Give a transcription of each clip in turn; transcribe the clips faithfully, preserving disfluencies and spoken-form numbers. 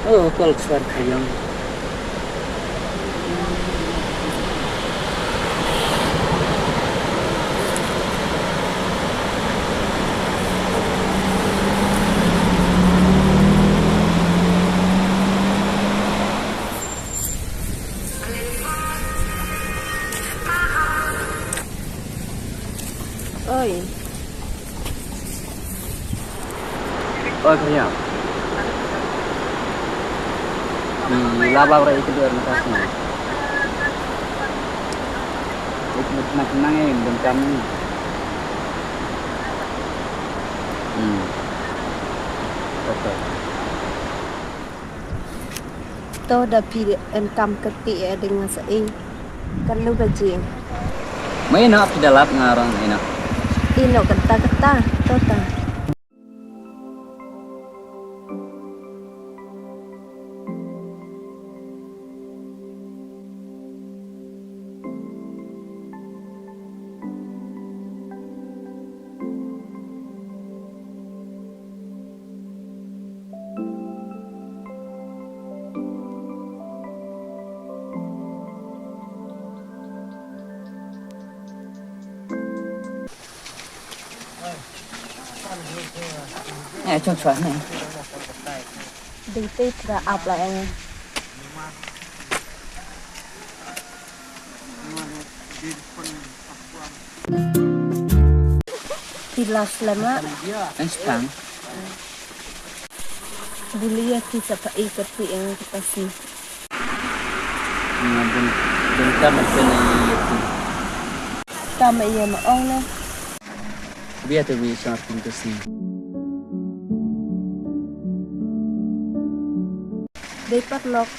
Oh, kol sar kayong. Oi. Oi, kaya. Di laba bra ikut dua rentas ni. Ikut nak nang eh, bengkam ni. Hmm. Betul. To da phi yn kam kyrtieh ïa ding nga sa ing. Kan lu ka jing. Ma ino phi da lap nga rong ino. Ino kata kata. To ta. Eh, chung chwa ne. Ding te tra ap la eh. Phi la slem ah. Thanks, Pang. Buli ïa phi sa pha i ka phi ïa ka pasi. Nga bun bun ka man phi na ïa phi. Ka ma ïa ma ong na. Bia te wi sa pun ka si. Dei paralok.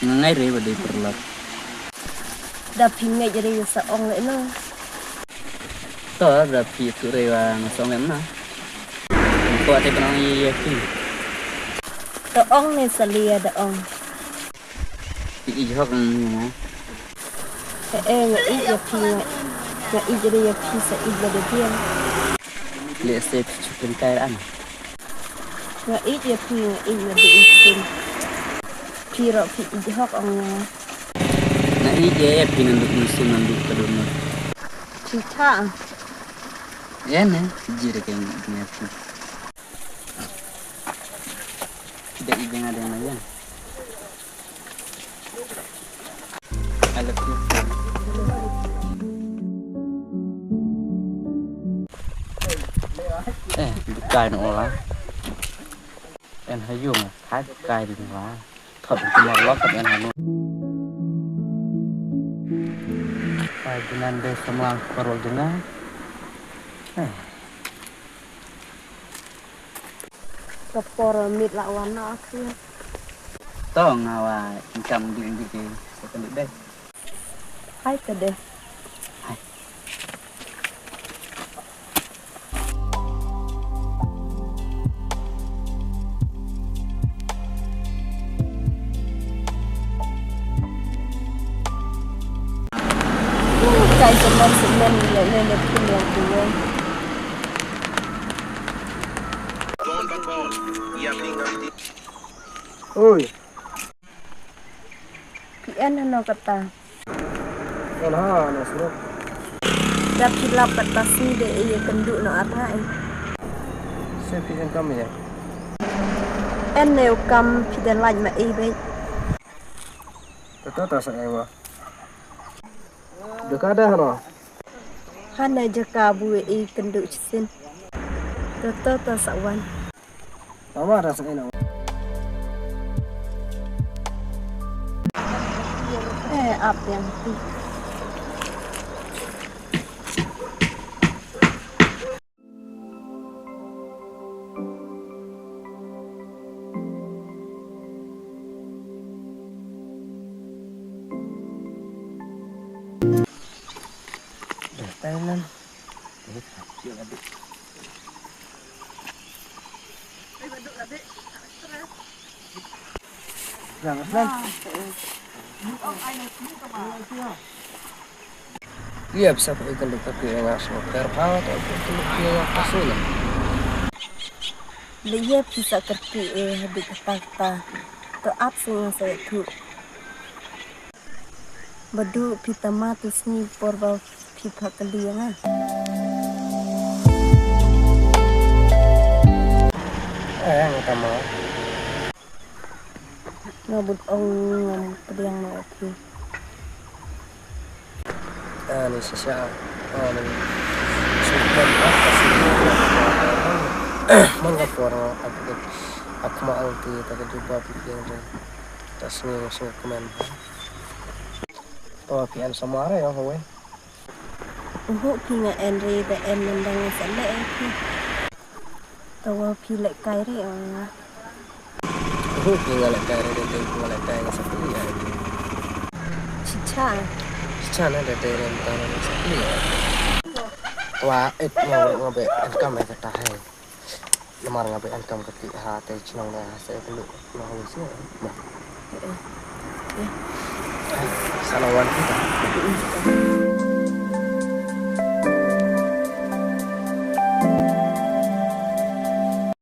Nga ngai re ba dei paralok. Da phi ngai re sa ong le no. To da phi tu re wa nga sa ong le no. Ko ate pnang ye ye phi. To ong ne sa lia da ong. Phi i jhok nga. Eh, eh, nga i ya phi nga. Nga i re ya phi sa i ya de dia. Le se phi chupin kai an. Nga ïeit ïa phi, nga ïeit nga dei i sim. Phi ruh phi ïeit hok ong nga. Nga ïeit ïa phi naduh mynsiem naduh ka dohnud. Phi tha. Ïa ne, jir ka ïa phi. Phi da ïeit ïa nga dei ma ïa. I love you too. Eh, dukai no ola. En hayung, hai dukai di la. Thot kumar lo kat en hanu. Pai jinan de samlang parol jena. Eh. Ka por mit la wan na akhir. To nga wa income di di di second day. Hai ka deh. Hai. Kai semen semen le le le pun le pun. Oi. Phi en hano kata? En ha na surok. Da phi lap kata sni de e ye kynduh no ar ha e. Se phi en kam ya. En ne u kam phi de lait ma e be. Tata ta sa e wa. Deka da hano. Hana jaka bu e kynduh chisin. Toto to sa wan. Mama rasa enak. Eh, ap yang tu. Thailand. Iya, bisa pakai kali tapi yang langsung terpal atau kali yang kasih. Lei ïa phi sa kyrkieh eh haduh katta katta. To ap sngewsih ïathuh. Bad phi tama tu sngi por ba phi phah kylli ïa nga. Eh, nga tama. Nga bud ong ngam pdiang noh ïa phi. Ani shisha, ani shisha. Man ka por nga update. Ak ma ang ti ta ka jubab ïa re. Ta sngi sngi kmen. To phi en samar ïa hawe. Uhu phi nga en re da en nang dang sa leh phi. Tawa phi leh kai re ong. Uhu phi nga leh kai re de phi nga leh kai nga sa phi ya. Chicha. Chicha na de de ren ta na sa phi ya. Tawa et nga nga be en kam ai kata hai. Namar nga be en kam kati ha te chnong da ha se pelu. Nga ho se. Sa lawan kita.